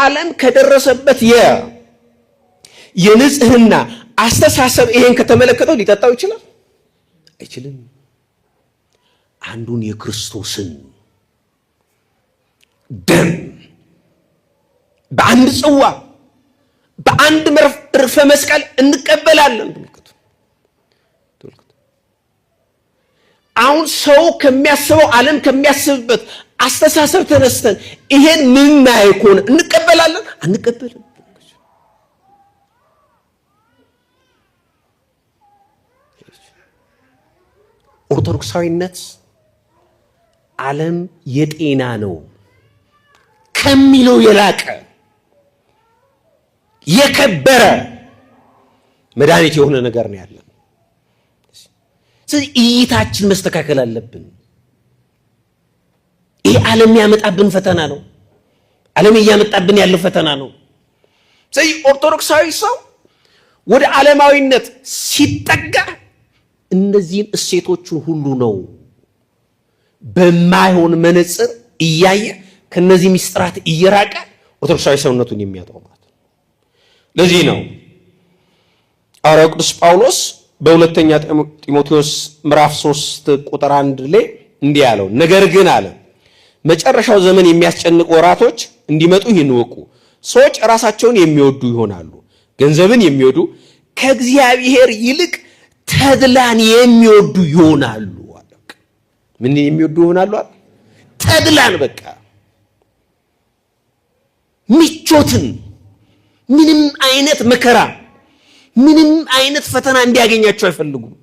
ዓለም ከደረሰበት የንጽህና አስተሳሰብ ይሄን ከተመለከተው ሊጠጣው ይችላል? አይችልም። አንዱን የክርስቶስን ደም በአንድ ጽዋ በአንድ እርፈ መስቀል እንቀበላለን። አሁን ሰው ከሚያስበው ዓለም ከሚያስብበት አስተሳሰብ ተነስተን ይሄን ምናይ ከሆነ እንቀበላለን? አንቀበልም። ኦርቶዶክሳዊነት ዓለም የጤና ነው ከሚለው የላቀ የከበረ መድኃኒት የሆነ ነገር ነው ያለን። ስለዚህ እይታችን መስተካከል አለብን። ይህ ዓለም ያመጣብን ፈተና ነው። ዓለም እያመጣብን ያለው ፈተና ነው። ስለዚህ ኦርቶዶክሳዊ ሰው ወደ ዓለማዊነት ሲጠጋ እነዚህን እሴቶቹን ሁሉ ነው በማይሆን መነጽር እያየ ከነዚህ ሚስጥራት እየራቀ ኦርቶዶክሳዊ ሰውነቱን የሚያጣው ማለት ነው። ለዚህ ነው ሐዋርያው ቅዱስ ጳውሎስ በሁለተኛ ጢሞቴዎስ ምዕራፍ 3 ቁጥር 1 ላይ እንዲህ ያለው፣ ነገር ግን አለ መጨረሻው ዘመን የሚያስጨንቅ ወራቶች እንዲመጡ ይህን እወቁ። ሰዎች ራሳቸውን የሚወዱ ይሆናሉ፣ ገንዘብን የሚወዱ፣ ከእግዚአብሔር ይልቅ ተድላን የሚወዱ ይሆናሉ። ምን የሚወዱ ይሆናሉ? ተድላን፣ በቃ ምቾትን፣ ምንም አይነት መከራ ምንም አይነት ፈተና እንዲያገኛቸው አይፈልጉም።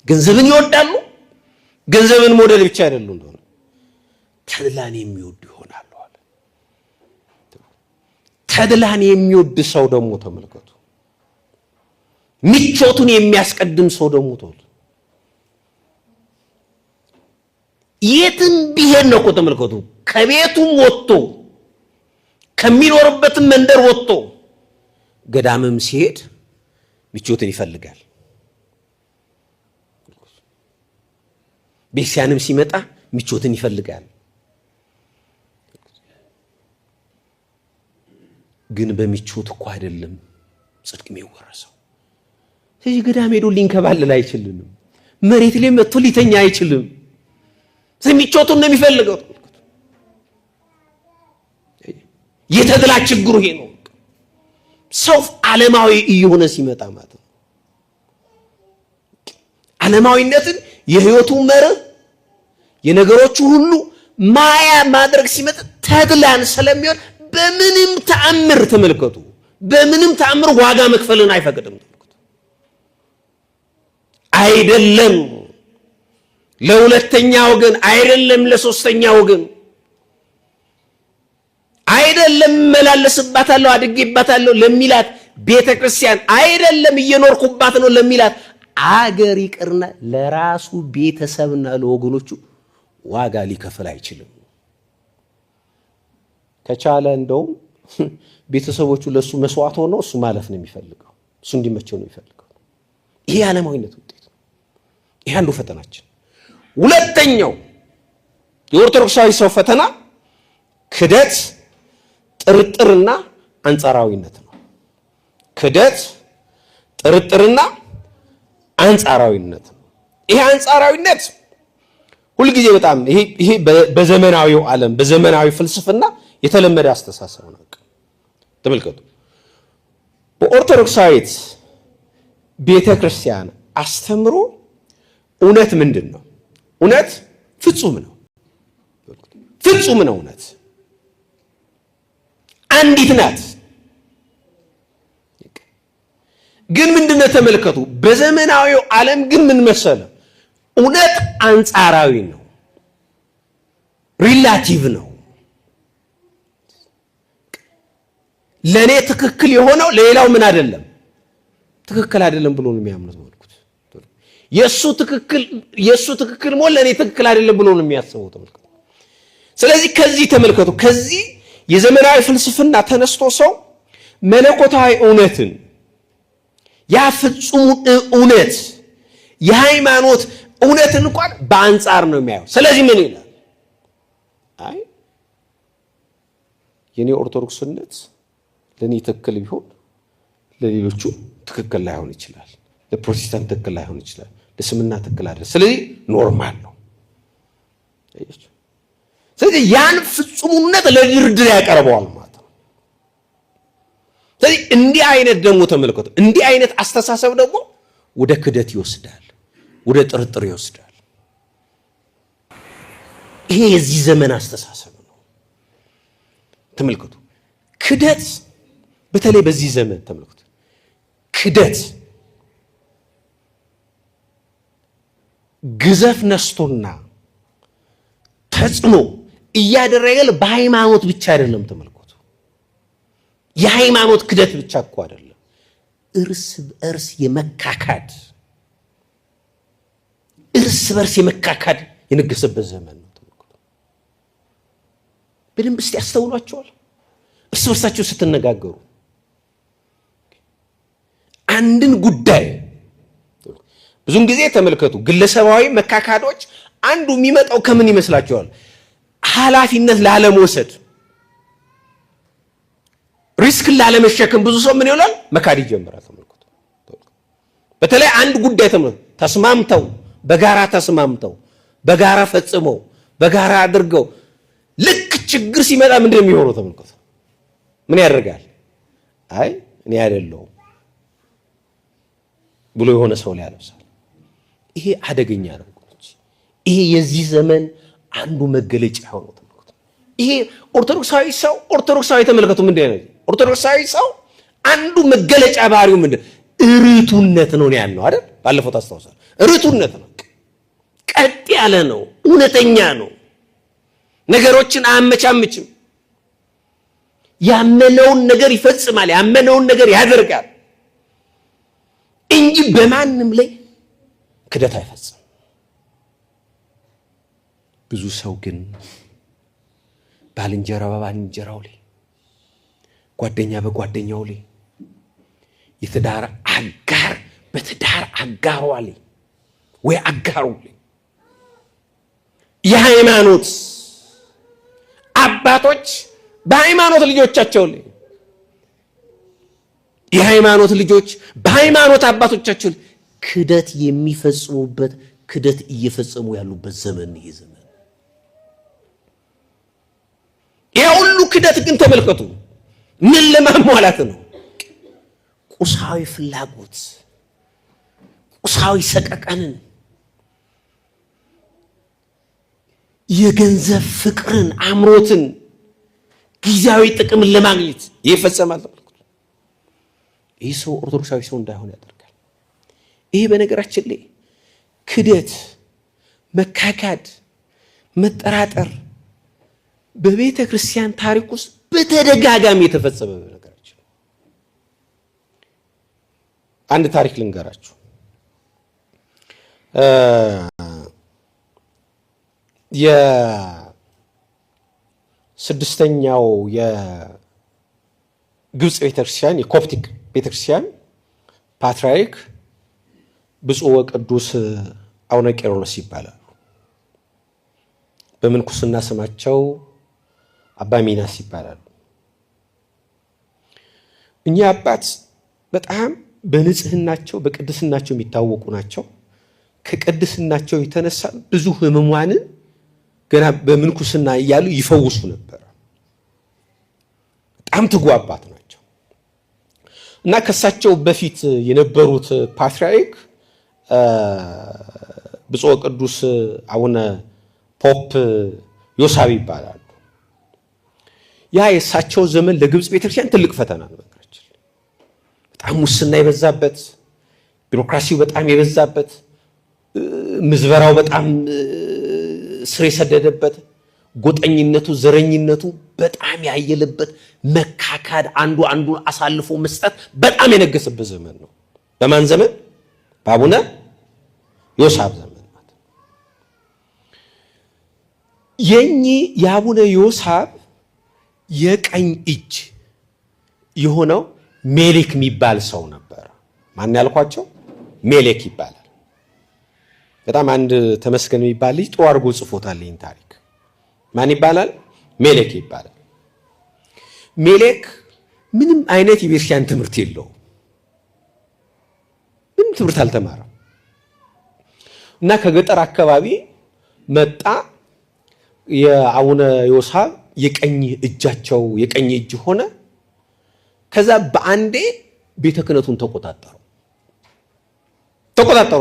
ገንዘብን ይወዳሉ። ገንዘብን መውደድ ብቻ አይደሉም፣ እንደሆነ ተድላን የሚወዱ ይሆናሉ አለ። ተድላን የሚወድ ሰው ደግሞ ተመልከቱ፣ ምቾቱን የሚያስቀድም ሰው ደግሞ ተወል የትም ቢሄድ ነው እኮ ተመልከቱ፣ ከቤቱም ወጥቶ ከሚኖርበትም መንደር ወጥቶ ገዳምም ሲሄድ ምቾትን ይፈልጋል። ቤተክርስቲያንም ሲመጣ ምቾትን ይፈልጋል። ግን በምቾት እኮ አይደለም ጽድቅ የሚወረሰው። ስለዚህ ገዳም ሄዶ ሊንከባለል አይችልም። መሬት ላይ መጥቶ ሊተኛ አይችልም። ምቾቱን ነው የሚፈልገው። የተድላ ችግሩ ይሄ ነው። ሰው ዓለማዊ እየሆነ ሲመጣ ማለት ነው። ዓለማዊነትን የህይወቱ መርህ የነገሮቹ ሁሉ ማያ ማድረግ ሲመጣ ተድላን ስለሚሆን በምንም ተአምር ተመልከቱ፣ በምንም ተአምር ዋጋ መክፈልን አይፈቅድም። ተመልከቱ፣ አይደለም ለሁለተኛ ወገን፣ አይደለም ለሶስተኛ ወገን፣ አይደለም እመላለስባታለሁ አድጌባታለሁ ለሚላት ቤተ ክርስቲያን፣ አይደለም እየኖርኩባት ነው ለሚላት አገር ይቅርና ለራሱ ቤተሰብና ለወገኖቹ ዋጋ ሊከፍል አይችልም። ከቻለ እንደውም ቤተሰቦቹ ለእሱ መስዋዕት ሆነው እሱ ማለፍ ነው የሚፈልገው፣ እሱ እንዲመቸው ነው የሚፈልገው። ይሄ ዓለማዊነት ውጤት ነው። ይሄ አንዱ ፈተናችን። ሁለተኛው የኦርቶዶክሳዊ ሰው ፈተና ክደት፣ ጥርጥርና አንጻራዊነት ነው። ክደት፣ ጥርጥርና አንጻራዊነት ነው። ይሄ አንጻራዊነት ሁልጊዜ በጣም ይሄ በዘመናዊው ዓለም በዘመናዊ ፍልስፍና የተለመደ አስተሳሰብ ነው። ተመልከቱ፣ በኦርቶዶክሳዊት ቤተ ክርስቲያን አስተምሮ እውነት ምንድን ነው? እውነት ፍጹም ነው። ፍጹም ነው። እውነት አንዲት ናት። ግን ምንድነው? ተመልከቱ፣ በዘመናዊው ዓለም ግን ምን መሰለ፣ እውነት አንጻራዊ ነው፣ relative ነው። ለእኔ ትክክል የሆነው ለሌላው ምን አይደለም፣ ትክክል አይደለም ብሎ ነው የሚያምኑት። መልኩት የእሱ ትክክል የእሱ ትክክል መሆን ለእኔ ትክክል አይደለም ብሎ ነው የሚያስበው። ተመልከቱ። ስለዚህ ከዚህ ተመልከቱ፣ ከዚህ የዘመናዊ ፍልስፍና ተነስቶ ሰው መለኮታዊ እውነትን ያ ፍጹም እውነት የሃይማኖት እውነትን እንኳን በአንጻር ነው የሚያየው። ስለዚህ ምን ይላል? አይ የኔ ኦርቶዶክስነት ለእኔ ትክክል ቢሆን ለሌሎቹ ትክክል ላይሆን ይችላል። ለፕሮቴስታንት ትክክል ላይሆን ይችላል። ለእስልምና ትክክል አይደለም። ስለዚህ normal ነው። ስለዚህ ያን ፍጹምነት ለድርድር ያቀርበዋል ማለት ነው። ስለዚህ እንዲህ አይነት ደግሞ ተመልከቱ፣ እንዲህ አይነት አስተሳሰብ ደግሞ ወደ ክደት ይወስዳል፣ ወደ ጥርጥር ይወስዳል። ይሄ የዚህ ዘመን አስተሳሰብ ነው። ተመልከቱ፣ ክደት በተለይ በዚህ ዘመን ተመልከቱ፣ ክደት ግዘፍ ነስቶና ተጽዕኖ እያደረገ በሃይማኖት ብቻ አይደለም። ተመልከቱ፣ የሃይማኖት ክደት ብቻ እኮ አይደለም፣ እርስ በእርስ የመካካድ እርስ በርስ የመካካድ የነገሰበት ዘመን ነው። ተመልከቱ፣ በደንብ እስቲ ያስተውሏቸዋል። እርስ በርሳቸው ስትነጋገሩ አንድን ጉዳይ ብዙን ጊዜ ተመልከቱ፣ ግለሰባዊ መካካዶች አንዱ የሚመጣው ከምን ይመስላችኋል? ኃላፊነት ላለመውሰድ፣ risk ን ላለመሸከም ብዙ ሰው ምን ይሆናል? መካድ ይጀምራል። ተመልከቱ፣ በተለይ አንድ ጉዳይ ተመልከቱ፣ ተስማምተው በጋራ ተስማምተው በጋራ ፈጽመው በጋራ አድርገው ልክ ችግር ሲመጣ ምንድን ነው የሚሆነው? ተመልከቱ፣ ምን ያደርጋል? አይ እኔ አይደለሁም ብሎ የሆነ ሰው ላይ ያለብሳል። ይሄ አደገኛ ነው። ይሄ የዚህ ዘመን አንዱ መገለጫ ሆኖ ተመልከቱ። ይሄ ኦርቶዶክሳዊ ሰው ኦርቶዶክሳዊ ተመልከቱ፣ ምንድን ነው ኦርቶዶክሳዊ ሰው አንዱ መገለጫ ባህሪው ምንድን ርቱነት ነው ያልነው አይደል? ባለፈው ታስታውሳል። ርቱነት ነው፣ ቀጥ ያለ ነው፣ እውነተኛ ነው፣ ነገሮችን አያመቻምችም። ያመነውን ነገር ይፈጽማል፣ ያመነውን ነገር ያደርጋል እንጂ በማንም ላይ ክደት አይፈጽም። ብዙ ሰው ግን ባልንጀራ በባልንጀራው ላይ፣ ጓደኛ በጓደኛው ላይ፣ የትዳር አጋር በትዳር አጋሯ ላይ ወይ አጋሩ ላይ፣ የሃይማኖት አባቶች በሃይማኖት ልጆቻቸው ላይ፣ የሃይማኖት ልጆች በሃይማኖት አባቶቻቸው ላይ ክደት የሚፈጽሙበት ክደት እየፈጸሙ ያሉበት ዘመን ይሄ ዘመን። ይሄ ሁሉ ክደት ግን ተመልከቱ ምን ለማሟላት ነው? ቁሳዊ ፍላጎት፣ ቁሳዊ ሰቀቀንን፣ የገንዘብ ፍቅርን፣ አምሮትን፣ ጊዜያዊ ጥቅምን ለማግኘት ይፈጸማል። ተመልከቱ። ይህ ሰው ኦርቶዶክሳዊ ሰው እንዳይሆን ያደርጋል። ይሄ በነገራችን ላይ ክደት፣ መካካድ፣ መጠራጠር በቤተ ክርስቲያን ታሪክ ውስጥ በተደጋጋሚ የተፈጸመ ነገራችን። አንድ ታሪክ ልንገራችሁ። የስድስተኛው የግብፅ ቤተክርስቲያን የኮፕቲክ ቤተክርስቲያን ፓትርያርክ ብፁዕ ወቅዱስ አቡነ ቄርሎስ ይባላሉ። በምንኩስና ስማቸው አባ ሚናስ ይባላሉ። እኚህ አባት በጣም በንጽህናቸው በቅድስናቸው የሚታወቁ ናቸው። ከቅድስናቸው የተነሳ ብዙ ሕሙማንን ገና በምንኩስና እያሉ ይፈውሱ ነበር። በጣም ትጉ አባት ናቸው እና ከሳቸው በፊት የነበሩት ፓትርያርክ ብፁዕ ቅዱስ አቡነ ፖፕ ዮሳብ ይባላሉ። ያ የእሳቸው ዘመን ለግብፅ ቤተክርስቲያን ትልቅ ፈተና ነው። በነገራችን በጣም ሙስና የበዛበት፣ ቢሮክራሲው በጣም የበዛበት፣ ምዝበራው በጣም ስር የሰደደበት፣ ጎጠኝነቱ፣ ዘረኝነቱ በጣም ያየለበት፣ መካካድ፣ አንዱ አንዱን አሳልፎ መስጠት በጣም የነገሰበት ዘመን ነው። በማን ዘመን? በአቡነ ዮሳብ ዘመን ማለት ነው። የኚህ የአቡነ ዮሳብ የቀኝ እጅ የሆነው ሜሌክ የሚባል ሰው ነበር። ማን ያልኳቸው? ሜሌክ ይባላል። በጣም አንድ ተመስገን የሚባል ልጅ ጥሩ አድርጎ ጽፎታል ይህን ታሪክ። ማን ይባላል? ሜሌክ ይባላል። ሜሌክ ምንም አይነት የቤተክርስቲያን ትምህርት የለውም። ምንም ትምህርት አልተማረም እና ከገጠር አካባቢ መጣ። የአቡነ ዮሳብ የቀኝ እጃቸው የቀኝ እጅ ሆነ። ከዛ በአንዴ ቤተ ክህነቱን ተቆጣጠረው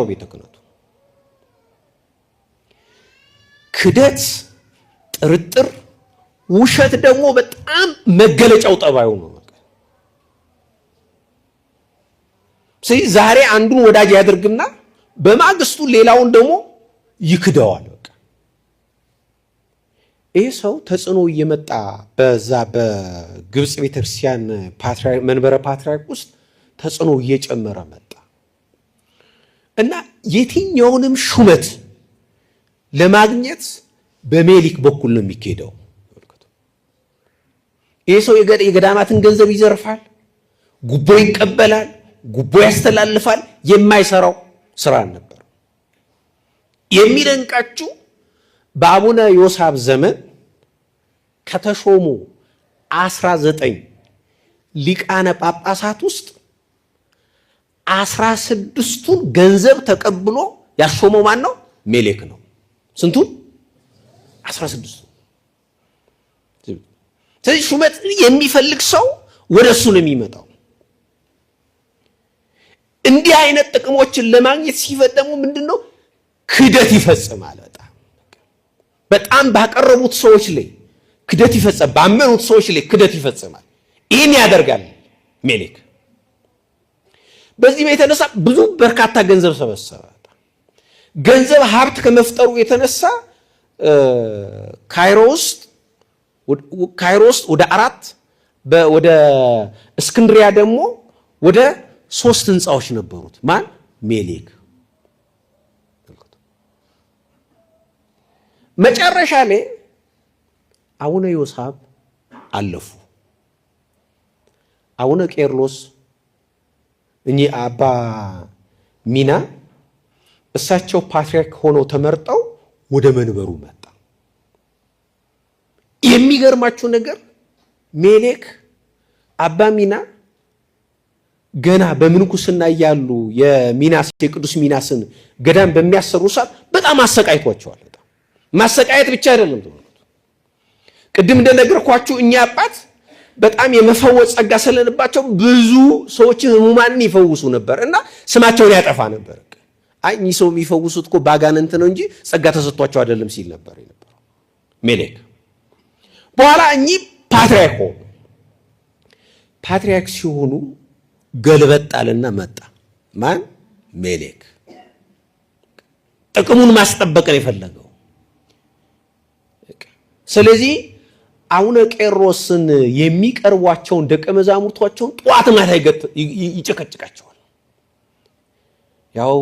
ቤተ ክህነቱ። ክደት፣ ጥርጥር፣ ውሸት ደግሞ በጣም መገለጫው ጠባዩ ነው። ስለዚህ ዛሬ አንዱን ወዳጅ ያደርግና በማግስቱ ሌላውን ደግሞ ይክደዋል። በቃ ይህ ሰው ተጽዕኖ እየመጣ በዛ በግብፅ ቤተክርስቲያን መንበረ ፓትርያርክ ውስጥ ተጽዕኖ እየጨመረ መጣ እና የትኛውንም ሹመት ለማግኘት በሜሊክ በኩል ነው የሚካሄደው። ይህ ሰው የገዳማትን ገንዘብ ይዘርፋል፣ ጉቦ ይቀበላል፣ ጉቦ ያስተላልፋል። የማይሰራው ስራ ነበር። የሚደንቃችሁ በአቡነ ዮሳብ ዘመን ከተሾሙ 19 ሊቃነ ጳጳሳት ውስጥ 16ቱን ገንዘብ ተቀብሎ ያሾመው ማን ነው? ሜሌክ ነው። ስንቱን? 16ቱ። ስለዚህ ሹመት የሚፈልግ ሰው ወደ እሱ ነው የሚመጣው። እንዲህ አይነት ጥቅሞችን ለማግኘት ሲፈጠሙ ምንድነው ክደት ይፈጽማል። በጣም በጣም ባቀረቡት ሰዎች ላይ ክደት ይፈጽማል። ባመኑት ሰዎች ላይ ክደት ይፈጽማል። ይህን ያደርጋል ሜሌክ። በዚህም የተነሳ ብዙ በርካታ ገንዘብ ሰበሰበ። ገንዘብ ሀብት ከመፍጠሩ የተነሳ ካይሮ ውስጥ ወደ 4 ወደ እስክንድሪያ ደግሞ ወደ 3 ህንፃዎች ነበሩት። ማን? ሜሌክ። መጨረሻ ላይ አቡነ ዮሳብ አለፉ። አቡነ ቄርሎስ እኚህ አባ ሚና እሳቸው ፓትርያርክ ሆነው ተመርጠው ወደ መንበሩ መጣ። የሚገርማችሁ ነገር ሜሌክ አባ ሚና ገና በምንኩስና እያሉ የሚናስ የቅዱስ ሚናስን ገዳም በሚያሰሩ ሰዓት በጣም አሰቃይቷቸዋል። በጣም ማሰቃየት ብቻ አይደለም፣ ቅድም እንደነገርኳችሁ እኛ አባት በጣም የመፈወስ ጸጋ ስለነባቸው ብዙ ሰዎችን ህሙማንን ይፈውሱ ነበር እና ስማቸውን ያጠፋ ነበር። አይ እኚህ ሰው የሚፈውሱት እኮ ባጋንንት ነው እንጂ ጸጋ ተሰጥቷቸው አይደለም ሲል ነበር የነበረው ሜሌክ። በኋላ እኚህ ፓትርያርክ ሆኑ። ፓትርያርክ ሲሆኑ ገልበጥ አለና መጣ። ማን? ሜሌክ። ጥቅሙን ማስጠበቅ ነው የፈለገው። ስለዚህ አቡነ ቄርሎስን የሚቀርቧቸውን ደቀ መዛሙርቷቸውን ጠዋት ማታ ይጨቀጭቃቸዋል። ያው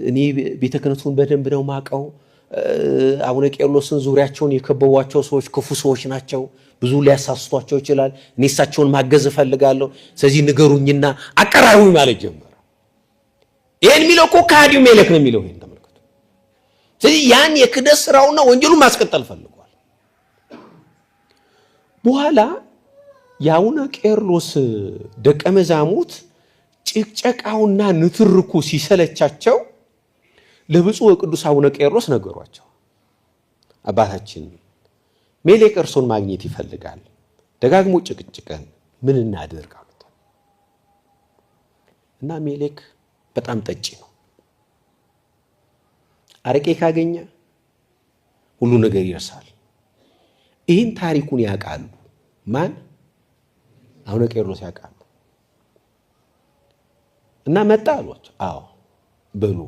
እኔ ቤተ ክህነቱን በደንብ ነው ማቀው። አቡነ ቄርሎስን ዙሪያቸውን የከበቧቸው ሰዎች ክፉ ሰዎች ናቸው። ብዙ ሊያሳስቷቸው ይችላል። እኔ እሳቸውን ማገዝ እፈልጋለሁ። ስለዚህ ንገሩኝና አቀራርቡኝ ማለት ጀመረ። ይሄን የሚለው እኮ ከሃዲው ሜሌክ ነው የሚለው። ይሄን ተመልከቱ። ስለዚህ ያን የክደት ስራውና ወንጀሉን ማስቀጠል ፈልጓል። በኋላ የአቡነ ቄርሎስ ደቀ መዛሙርት ጭቅጨቃውና ንትርኩ ሲሰለቻቸው ለብፁዕ ወቅዱስ አቡነ ቄርሎስ ነገሯቸው። አባታችን ሜሌክ እርሶን ማግኘት ይፈልጋል፣ ደጋግሞ ጭቅጭቀን ምን እናድርግ አሉት። እና ሜሌክ በጣም ጠጪ ነው። አረቄ ካገኘ ሁሉ ነገር ይረሳል። ይህን ታሪኩን ያውቃሉ። ማን? አቡነ ቄርሎስ ያውቃሉ። እና መጣ አሏቸው። አዎ በሉ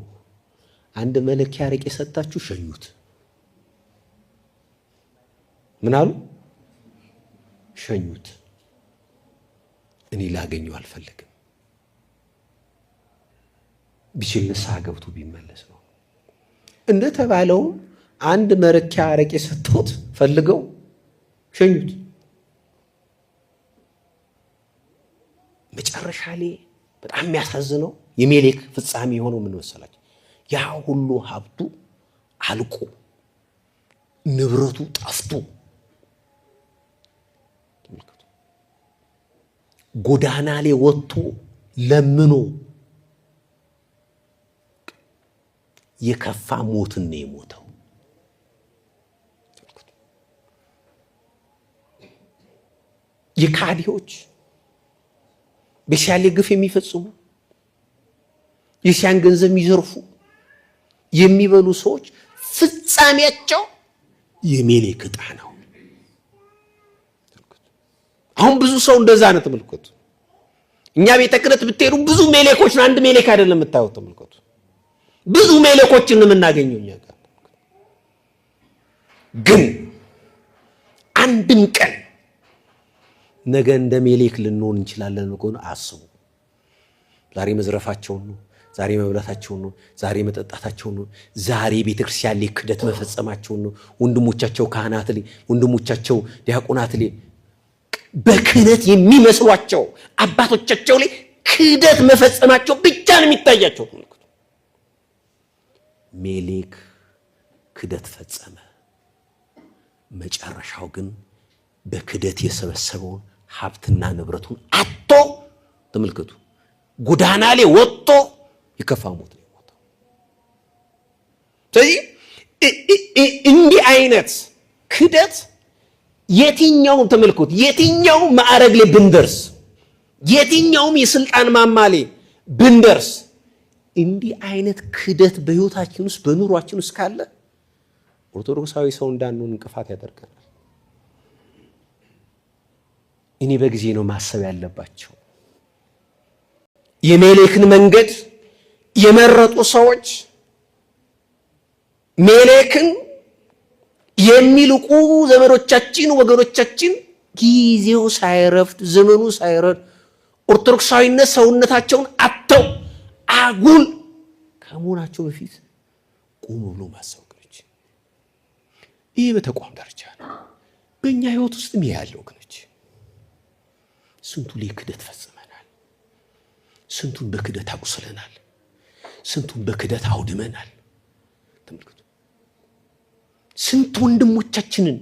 አንድ መለኪያ አረቄ ሰጣችሁ ሸኙት። ምን አሉ? ሸኙት። እኔ ላገኘው አልፈልግም። ቢችል ንስሐ ገብቶ ቢመለስ ነው። እንደተባለውም አንድ መለኪያ አረቄ ሰጥቶት ፈልገው ሸኙት። መጨረሻ ላይ በጣም የሚያሳዝነው የሜሌክ ፍጻሜ የሆነው ምን መሰላችሁ? ያ ሁሉ ሀብቱ አልቆ ንብረቱ ጠፍቶ፣ ጎዳና ላይ ወጥቶ ለምኖ የከፋ ሞትን ነው የሞተው። የካዲዎች በሲያን ላይ ግፍ የሚፈጽሙ፣ የሲያን ገንዘብ የሚዘርፉ፣ የሚበሉ ሰዎች ፍጻሜያቸው የሜሌክ ዕጣ ነው። አሁን ብዙ ሰው እንደዛ ነው። ተመልከቱ። እኛ ቤተ ክህነት ብትሄዱ ብዙ ሜሌኮች ነው። አንድ ሜሌክ አይደለም የምታዩት። ተመልከቱ። ብዙ ሜሌኮችን የምናገኘው እኛ ጋር። ግን አንድም ቀን ነገ እንደ ሜሌክ ልንሆን እንችላለን ከሆነ አስቡ። ዛሬ መዝረፋቸውን ነው፣ ዛሬ መብላታቸውን ነው፣ ዛሬ መጠጣታቸውን ነው፣ ዛሬ ቤተክርስቲያን ላይ ክደት መፈጸማቸውን ነው። ወንድሞቻቸው ካህናት ላይ፣ ወንድሞቻቸው ዲያቆናት ላይ፣ በክህነት የሚመስሏቸው አባቶቻቸው ላይ ክህደት መፈጸማቸው ብቻ ነው የሚታያቸው። ሜሌክ ክደት ፈጸመ። መጨረሻው ግን በክደት የሰበሰበውን ሀብትና ንብረቱን አጥቶ፣ ተመልከቱ፣ ጎዳና ላይ ወጥቶ የከፋ ሞት ነው የሞተው። ስለዚህ እንዲህ አይነት ክደት የትኛውም፣ ተመልከቱ፣ የትኛውም ማዕረግ ላይ ብንደርስ፣ የትኛውም የስልጣን ማማ ላይ ብንደርስ፣ እንዲህ አይነት ክደት በህይወታችን ውስጥ፣ በኑሯችን ውስጥ ካለ ኦርቶዶክሳዊ ሰው እንዳንሆን እንቅፋት ያደርገናል። እኔ በጊዜ ነው ማሰብ ያለባቸው። የሜሌክን መንገድ የመረጡ ሰዎች፣ ሜሌክን የሚልቁ ዘመዶቻችን፣ ወገኖቻችን ጊዜው ሳይረፍድ፣ ዘመኑ ሳይረፍድ ኦርቶዶክሳዊነት ሰውነታቸውን አጥተው አጉል ከመሆናቸው በፊት ቆም ብሎ ማሰብ ወገኖች። ይህ በተቋም ደረጃ ነው። በእኛ ህይወት ውስጥም ይሄ ያለ ወገኖች፣ ስንቱ ላይ ክደት ፈጽመናል። ስንቱን በክደት አቁስለናል። ስንቱን በክደት አውድመናል። ተመልከቱ። ስንት ወንድሞቻችንን፣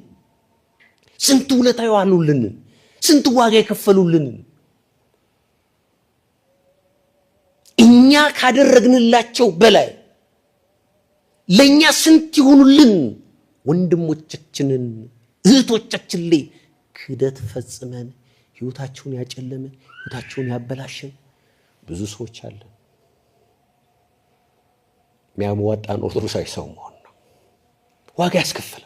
ስንት ውለታ የዋሉልንን፣ ስንት ዋጋ የከፈሉልንን፣ እኛ ካደረግንላቸው በላይ ለእኛ ስንት ይሆኑልን ወንድሞቻችንን፣ እህቶቻችን ላይ ክደት ፈጽመን ህይወታቸውን ያጨለምን፣ ህይወታቸውን ያበላሸን ብዙ ሰዎች አለን። የሚያዋጣን ኦርቶዶክሳዊ ሰው መሆን ነው። ዋጋ ያስከፍላል።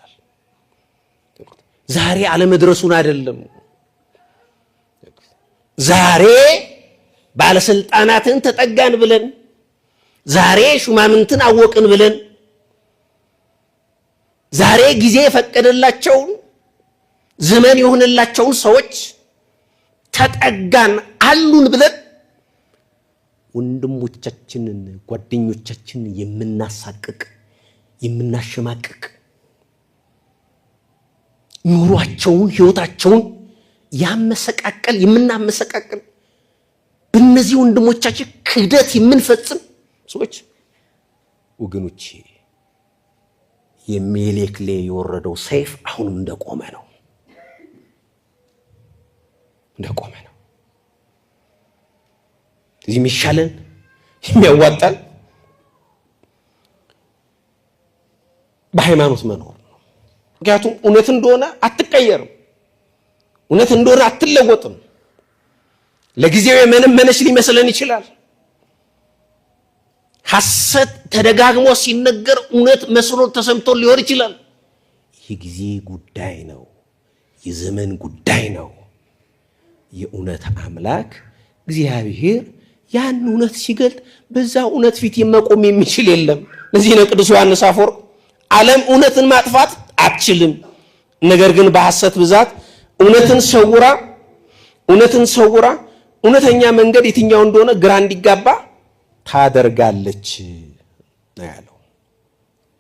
ዛሬ አለመድረሱን አይደለም። ዛሬ ባለስልጣናትን ተጠጋን ብለን፣ ዛሬ ሹማምንትን አወቅን ብለን፣ ዛሬ ጊዜ የፈቀደላቸውን፣ ዘመን የሆነላቸውን ሰዎች ተጠጋን አሉን ብለን ወንድሞቻችንን፣ ጓደኞቻችንን የምናሳቅቅ፣ የምናሸማቅቅ፣ ኑሯቸውን፣ ህይወታቸውን ያመሰቃቀል የምናመሰቃቅል፣ በእነዚህ ወንድሞቻችን ክህደት የምንፈጽም ሰዎች ወገኖቼ፣ የሜሌክ ላይ የወረደው ሰይፍ አሁንም እንደቆመ ነው፣ እንደቆመ ነው። እዚህ የሚሻለን፣ የሚያዋጣን በሃይማኖት መኖር ነው። ምክንያቱም እውነት እንደሆነ አትቀየርም፣ እውነት እንደሆነ አትለወጥም። ለጊዜው የመነመነች ሊመስለን ይችላል። ሐሰት ተደጋግሞ ሲነገር እውነት መስሎ ተሰምቶ ሊሆን ይችላል። የጊዜ ጉዳይ ነው። የዘመን ጉዳይ ነው። የእውነት አምላክ እግዚአብሔር ያን እውነት ሲገልጥ በዛ እውነት ፊት መቆም የሚችል የለም። ለዚህ ነው ቅዱስ ዮሐንስ አፈወርቅ ዓለም እውነትን ማጥፋት አትችልም፣ ነገር ግን በሐሰት ብዛት እውነትን ሰውራ እውነተኛ መንገድ የትኛው እንደሆነ ግራ እንዲጋባ ታደርጋለች ነው ያለው።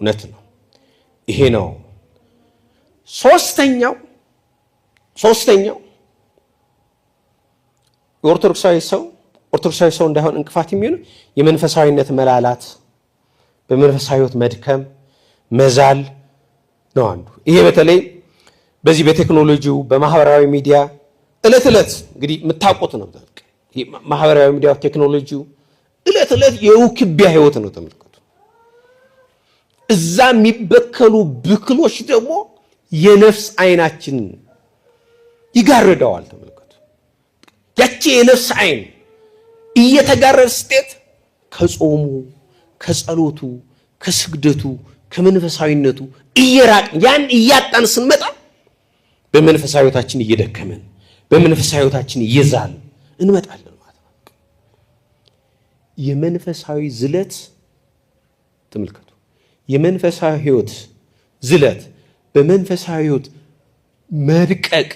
እውነት ነው። ይሄ ነው። ሶስተኛው የኦርቶዶክሳዊ ሰው ኦርቶዶክሳዊ ሰው እንዳይሆን እንቅፋት የሚሆኑ የመንፈሳዊነት መላላት፣ በመንፈሳዊ ሕይወት መድከም፣ መዛል ነው አንዱ። ይሄ በተለይ በዚህ በቴክኖሎጂው፣ በማህበራዊ ሚዲያ እለት እለት እንግዲህ የምታውቁት ነው። ማህበራዊ ሚዲያ ቴክኖሎጂው እለት እለት የውክቢያ ህይወት ነው። ተመልከቱ። እዛ የሚበከሉ ብክሎች ደግሞ የነፍስ አይናችንን ይጋርደዋል። ተመልከቱ። ያቺ የነፍስ አይን እየተጋረደ ስትሄድ ከጾሙ፣ ከጸሎቱ፣ ከስግደቱ፣ ከመንፈሳዊነቱ እየራቅን ያን እያጣን ስንመጣ በመንፈሳዊ ህይወታችን እየደከመን በመንፈሳዊ ህይወታችን እየዛልን እንመጣለን ማለት ነው። የመንፈሳዊ ዝለት ተመልከቱ። የመንፈሳዊ ህይወት ዝለት፣ በመንፈሳዊ ህይወት መድቀቅ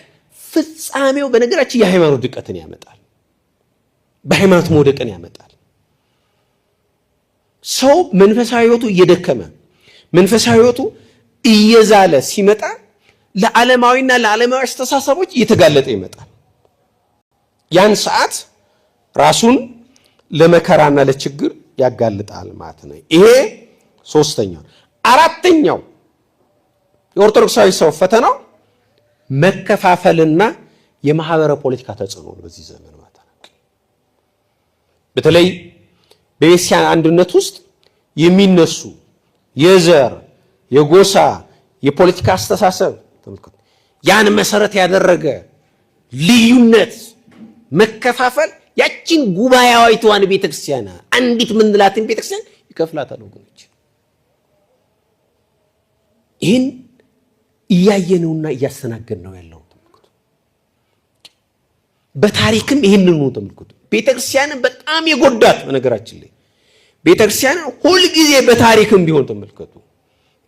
ፍጻሜው በነገራችን የሃይማኖት ድቀትን ያመጣል። በሃይማኖት መውደቅን ያመጣል። ሰው መንፈሳዊ ህይወቱ እየደከመ መንፈሳዊ ህይወቱ እየዛለ ሲመጣ ለዓለማዊና ለዓለማዊ አስተሳሰቦች እየተጋለጠ ይመጣል። ያን ሰዓት ራሱን ለመከራና ለችግር ያጋልጣል ማለት ነው። ይሄ ሶስተኛው። አራተኛው የኦርቶዶክሳዊ ሰው ፈተናው መከፋፈልና የማህበረ ፖለቲካ ተጽዕኖ ነው። በዚህ ዘመን ማለት ነው። በተለይ በቤተክርስቲያን አንድነት ውስጥ የሚነሱ የዘር፣ የጎሳ፣ የፖለቲካ አስተሳሰብ ያን መሰረት ያደረገ ልዩነት፣ መከፋፈል ያችን ጉባኤያዊቷን ቤተክርስቲያን አንዲት ምንላትን ቤተክርስቲያን ይከፍላታል ወገኖች። ይህን እያየነውና እያስተናገድነው ያለው ተመልከቱ። በታሪክም ይህንኑ ተመልከቱ። ቤተክርስቲያንን በጣም የጎዳት በነገራችን ላይ ቤተክርስቲያንን ሁልጊዜ በታሪክም ቢሆን ተመልከቱ፣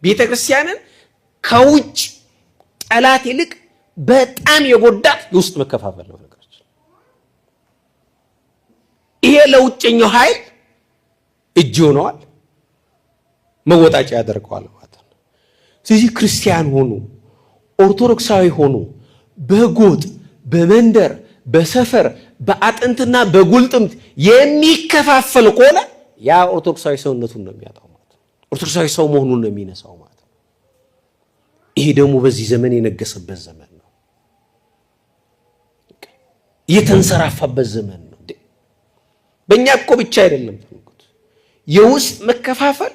ቤተክርስቲያንን ከውጭ ጠላት ይልቅ በጣም የጎዳት የውስጥ መከፋፈል ነው። ነገራችን ይሄ ለውጨኛው ኃይል እጅ ሆነዋል፣ መወጣጫ ያደርገዋል ማለት ነው። ስለዚህ ክርስቲያን ሆኑ ኦርቶዶክሳዊ ሆኑ በጎጥ በመንደር በሰፈር በአጥንትና በጉልጥምት የሚከፋፈል ከሆነ ያ ኦርቶዶክሳዊ ሰውነቱን ነው የሚያጣው ማለት ነው። ኦርቶዶክሳዊ ሰው መሆኑን ነው የሚነሳው ማለት ነው። ይሄ ደግሞ በዚህ ዘመን የነገሰበት ዘመን ነው፣ የተንሰራፋበት ዘመን ነው። በእኛ እኮ ብቻ አይደለም። ተመልከቱ፣ የውስጥ መከፋፈል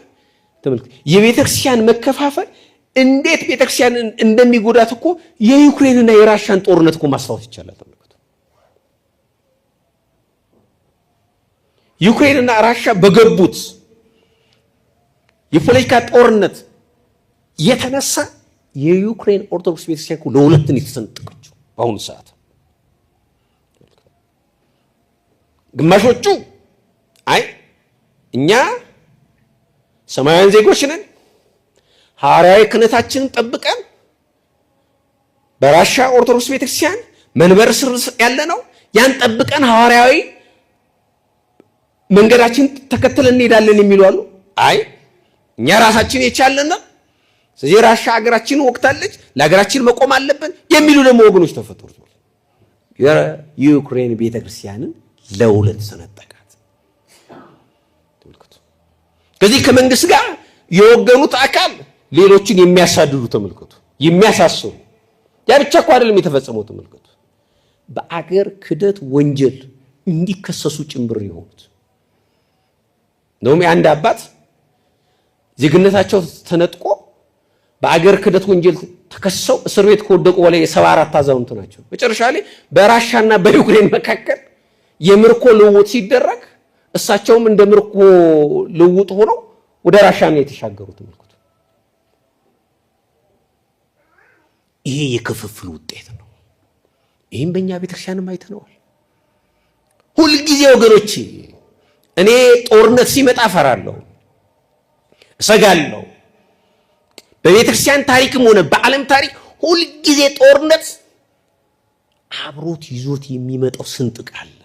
ተመልከቱ፣ የቤተክርስቲያን መከፋፈል እንዴት ቤተክርስቲያን እንደሚጎዳት እኮ የዩክሬንና የራሻን ጦርነት እኮ ማስታወስ ይቻላል። ተመልከቱ፣ ዩክሬንና ራሻ በገቡት የፖለቲካ ጦርነት የተነሳ የዩክሬን ኦርቶዶክስ ቤተክርስቲያን እኮ ለሁለት ነው የተሰነጠቀችው። በአሁኑ ሰዓት ግማሾቹ አይ እኛ ሰማያውያን ዜጎች ነን፣ ሐዋርያዊ ክህነታችንን ጠብቀን በራሻ ኦርቶዶክስ ቤተክርስቲያን መንበር ስር ያለ ነው፣ ያን ጠብቀን ሐዋርያዊ መንገዳችን ተከትለን እንሄዳለን የሚሉ አሉ። አይ እኛ ራሳችን የቻልን ነን፣ ስለዚህ ራሻ ሀገራችንን ወቅታለች፣ ለሀገራችን መቆም አለብን የሚሉ ደግሞ ወገኖች ተፈጠሩ። የዩክሬን ቤተክርስቲያንን ለሁለት ሰነጠቃት። ተመልከቱ። ከዚህ ከመንግስት ጋር የወገኑት አካል ሌሎችን የሚያሳድዱ ተመልከቱ፣ የሚያሳስሩ። ያ ብቻ እኮ አይደለም የተፈጸመው ተመልከቱ። በአገር ክደት ወንጀል እንዲከሰሱ ጭምር የሆኑት እንደውም የአንድ አባት ዜግነታቸው ተነጥቆ በአገር ክደት ወንጀል ተከሰው እስር ቤት ከወደቁ በላይ የ74 አዛውንት ናቸው። መጨረሻ ላይ በራሻና በዩክሬን መካከል የምርኮ ልውውጥ ሲደረግ እሳቸውም እንደ ምርኮ ልውውጥ ሆነው ወደ ራሻ ነው የተሻገሩት። ተመልከቱ። ይሄ የክፍፍል ውጤት ነው። ይህም በእኛ ቤተክርስቲያንም አይተነዋል። ሁልጊዜ ወገኖች እኔ ጦርነት ሲመጣ እፈራለሁ፣ እሰጋለሁ። በቤተክርስቲያን ታሪክም ሆነ በዓለም ታሪክ ሁልጊዜ ጦርነት አብሮት ይዞት የሚመጣው ስንጥቅ አለ፣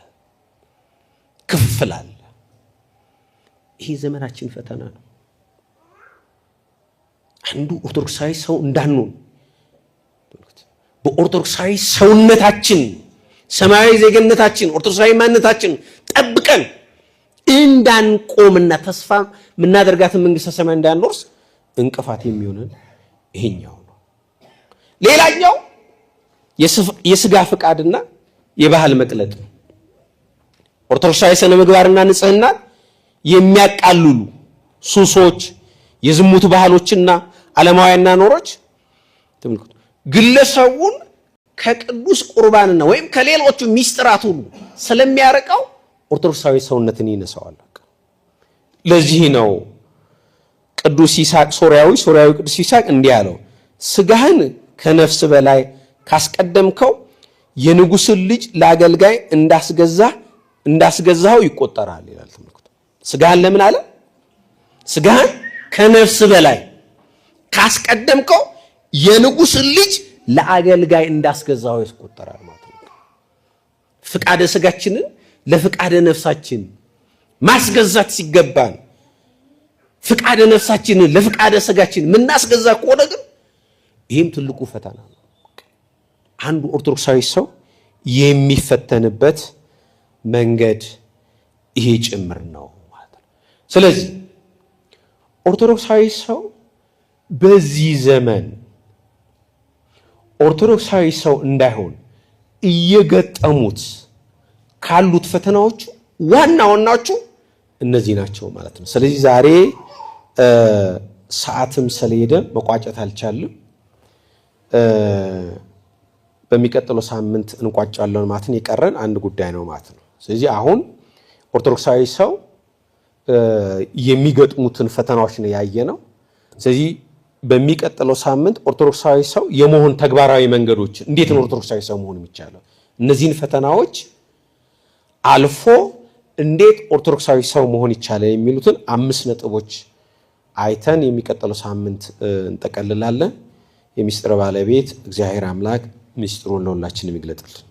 ክፍፍል አለ። ይሄ ዘመናችን ፈተና ነው። አንዱ ኦርቶዶክሳዊ ሰው እንዳንሆን በኦርቶዶክሳዊ ሰውነታችን ሰማያዊ ዜግነታችን ኦርቶዶክሳዊ ማንነታችን ጠብቀን እንዳንቆምና ተስፋ የምናደርጋትን መንግስተ ሰማይ እንዳንወርስ እንቅፋት የሚሆነን ይሄኛው ነው። ሌላኛው የስጋ ፍቃድና የባህል መቅለጥ ነው። ኦርቶዶክሳዊ ስነ ምግባርና ንጽህና የሚያቃልሉ ሱሶች፣ የዝሙት ባህሎችና ዓለማዊ አኗኗሮች ተመልከቱ፣ ግለሰቡን ከቅዱስ ቁርባንና ወይም ከሌሎቹ ሚስጥራት ሁሉ ስለሚያርቀው ኦርቶዶክሳዊ ሰውነትን ይነሳዋል። ለዚህ ነው ቅዱስ ይስሐቅ ሶርያዊ ቅዱስ ይስሐቅ እንዲህ አለው፣ ስጋህን ከነፍስ በላይ ካስቀደምከው የንጉስን ልጅ ለአገልጋይ እንዳስገዛኸው ይቆጠራል ይላል። ተመልከቱ። ስጋህን ለምን አለ? ስጋህን ከነፍስ በላይ ካስቀደምከው የንጉስን ልጅ ለአገልጋይ እንዳስገዛኸው ይቆጠራል ማለት ነው። ፍቃደ ስጋችንን ለፍቃደ ነፍሳችን ማስገዛት ሲገባን ፍቃደ ነፍሳችንን ለፍቃደ ስጋችን ምናስገዛ ከሆነ ግን ይህም ትልቁ ፈተና ነው። አንዱ ኦርቶዶክሳዊ ሰው የሚፈተንበት መንገድ ይሄ ጭምር ነው ማለት ነው። ስለዚህ ኦርቶዶክሳዊ ሰው በዚህ ዘመን ኦርቶዶክሳዊ ሰው እንዳይሆን እየገጠሙት ካሉት ፈተናዎቹ ዋና ዋናዎቹ እነዚህ ናቸው ማለት ነው። ስለዚህ ዛሬ ሰዓትም ስለሄደ መቋጨት አልቻልም። በሚቀጥለው ሳምንት እንቋጫለን ማለት ነው። የቀረን አንድ ጉዳይ ነው ማለት ነው። ስለዚህ አሁን ኦርቶዶክሳዊ ሰው የሚገጥሙትን ፈተናዎች ነው ያየነው። ስለዚህ በሚቀጥለው ሳምንት ኦርቶዶክሳዊ ሰው የመሆን ተግባራዊ መንገዶች፣ እንዴት ነው ኦርቶዶክሳዊ ሰው መሆን የሚቻለው፣ እነዚህን ፈተናዎች አልፎ እንዴት ኦርቶዶክሳዊ ሰው መሆን ይቻላል የሚሉትን 5 ነጥቦች አይተን የሚቀጥለው ሳምንት እንጠቀልላለን። የሚስጥር ባለቤት እግዚአብሔር አምላክ ምስጢሩን ለሁላችንም ይግለጥልን።